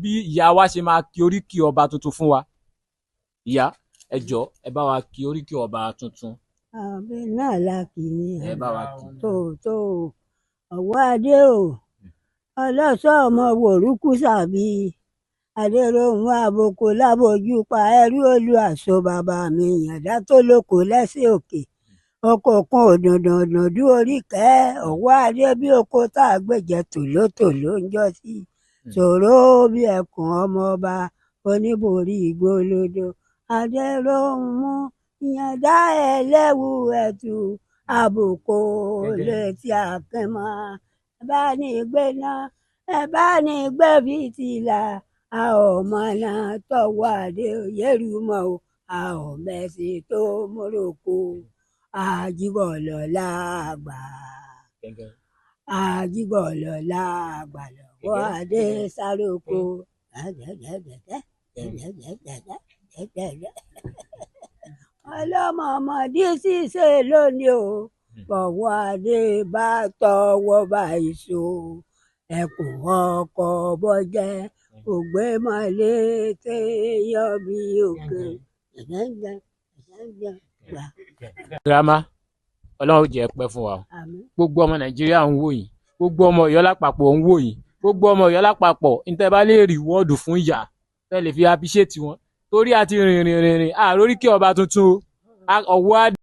Bí ìyá wa ṣe máa kí oríkì ọba tuntun fún wa. Ìyá, ẹ jọ̀ọ́, ẹ bá wa kí oríkì ọba tuntun. Àbí náà la kì í ní. Ẹ bá wa kí. Tó tó ọwọ́ adé o, ọlọ́sọ ọmọ wòrúkú sàbí adéròhùn àbòkù lábòjú pa ẹrú olú àṣọ bàbá mi yàndá tó lóko lẹ́sẹ̀ òkè oko kan òdùndùndùndú orí kẹ́ ọwọ́ adé bí oko tá a gbèjẹ tòlótòló ń jọ sí ṣòro bí ẹkùn ọmọọba oníborí igbólódó adéròhùn ìyàndá ẹlẹ́wù ẹ̀tù àbùkù létí akínmọ́ ẹ bá ní gbé náà, ẹ bá ní gbé fìtílà, a ò mọ̀nà tọwọ́ adé yẹrùmọ́ o, a ò mẹ̀sìn tó múròkó àjíbọ̀lọ̀ làgbà, àjíbọ̀lọ̀ làgbà lọ́wọ́ adé sáròkó. Ọlọ́mọ ọmọdé ṣíṣe lónìí o, bọ̀wọ́ adé bá tọwọ́ bá ìṣó ẹkùn ọkọ̀ bọ́jẹ́ ògbémọ̀lé téèyàn bí òkè. Girama, Ọlọ́run ó jẹ́ ẹ pẹ́ fún wa o. Àmín. Gbogbo ọmọ Nàìjíríà ń wò yín, gbogbo ọmọ Ọ̀yọ́ lápapọ̀ ń wò yín, gbogbo ọmọ Ọ̀yọ́ lápapọ̀ níta bá lè reward fún ìyá tẹ́ lè fi appreciate wọn, torí a ti rìnrìn rìnrìn àróríkì ọba tuntun o, ọwọ́.